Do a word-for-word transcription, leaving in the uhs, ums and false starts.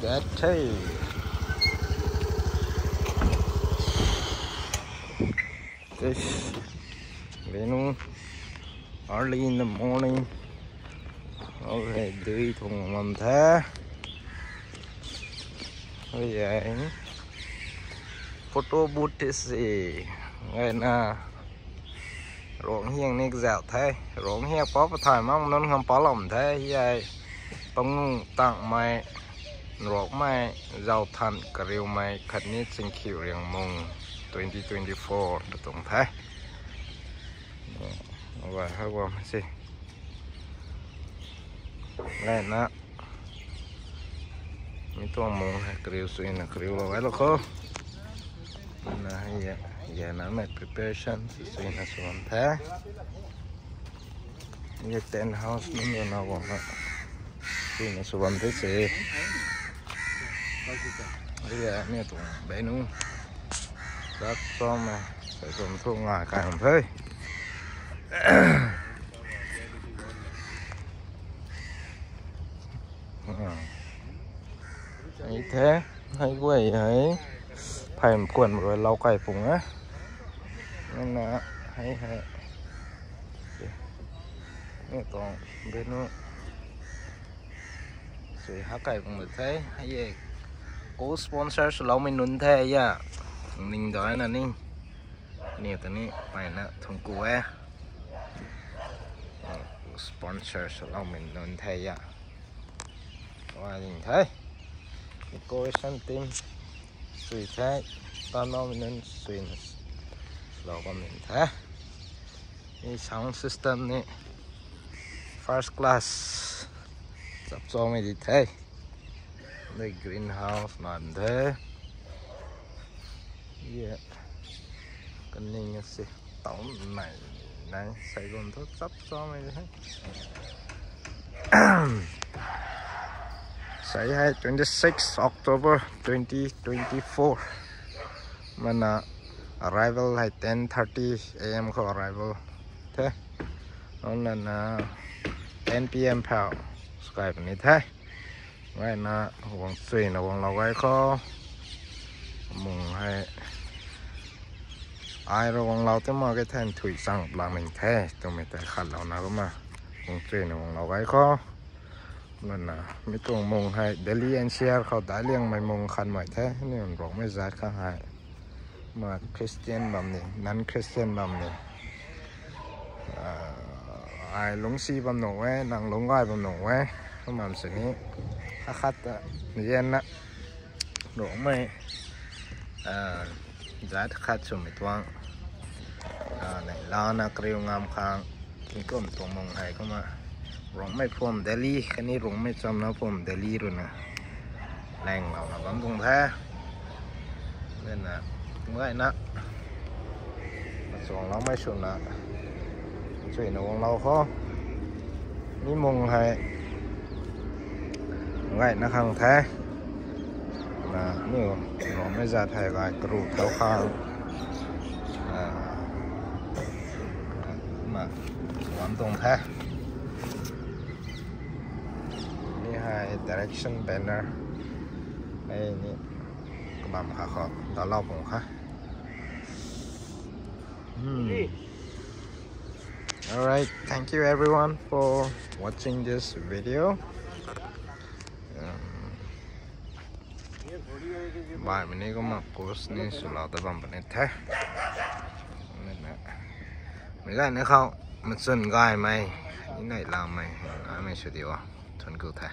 That hey. This Venu early in the morning. Okay, dui thung mam the. Oi ai. Photo booth si. Ngai na. Rong hiang ni zau the. Rong hiang pa pa thai mang non ngam pa lam the. Hi ai. Pangu tang mai. Rok mai. Zau than kariu mai khat ni chingkhiu riang mung twenty twenty-four ta tung the. Wa ha wa si. Ngai na. Mi tuang mung hai kariu sui na kariu lo ai lo kho. Na hai ya, ya na mai preparation sui na suan the. Ye tent house ni na wang na. Sui na suan the se. Ye mi tuang Venu. Dak som na. Sai som thu ngai kai ham the. Ai the, hai guay hai. Phai mkhuan rui lau kai pung e. Nana hai hai. Ni tuang Venu. Sui ha kai pung the. Hai ye. Co-sponsor swloumei nunc the ya. Ning dai na ni. Ni ta ni pai na thungku e. Sponsor swloumei nunc the ya. Wa ding the. Decoration team sui the. Tanloumei nunc sui na swlou bam ning the. Ni sound system ni first class. Chap chomei di the. The greenhouse nan the. Ye. Kaning si. Town nai nai. Saigon thu chap chomei di the. Sai hai twenty-six October twenty twenty-four. Mana arrival hai ten thirty A M khou arrival the. Nana ten P M phau sky puni the. Ngai na wang chui na wang lau gai kho. Mung hai. Ai ro wang lau te ma ke then thui chang plang ning the. Tumei te khat lau na ko ma. Wang chui na wang lau gai kho. Nana mi tuang mung hai Delhi N C R khou dai liang mai mung khan mai the. Ni rong mai zat kha hai. Ma Christian bam ni, non-Christian bam ni. Ah, ai lungsi bam nung e, nang lunggai bam nung e. Kumam sini. Hakhat ta, yen na. Rong mai. Ah, zat khat sumei tuang. Ah, nei, lana kariu ngam khang. Ni kum tuang mung hai kumna. Rongmei phum Delhi, kani rongmei chamna phum Delhi rui na. Lang lau na bam tuang the. Then na, ngai na. Chuang lau mei sw na. Chui na wang lau kho. Mi mung hai. Ngai na khang the. Na, ni rongmei zat hai gai karu thau khang. Ah. Ma, wan tuang the. Ni hai direction banner. Hei ni kabam kha kho, dalau pung kha. Hmm. All right, thank you everyone for watching this video. Um, Bai mini kumna post ni swlou ta bam puni the. Mi gay na khou machun gaymei ni nai lamei namei sw di o. Thuanc ku the.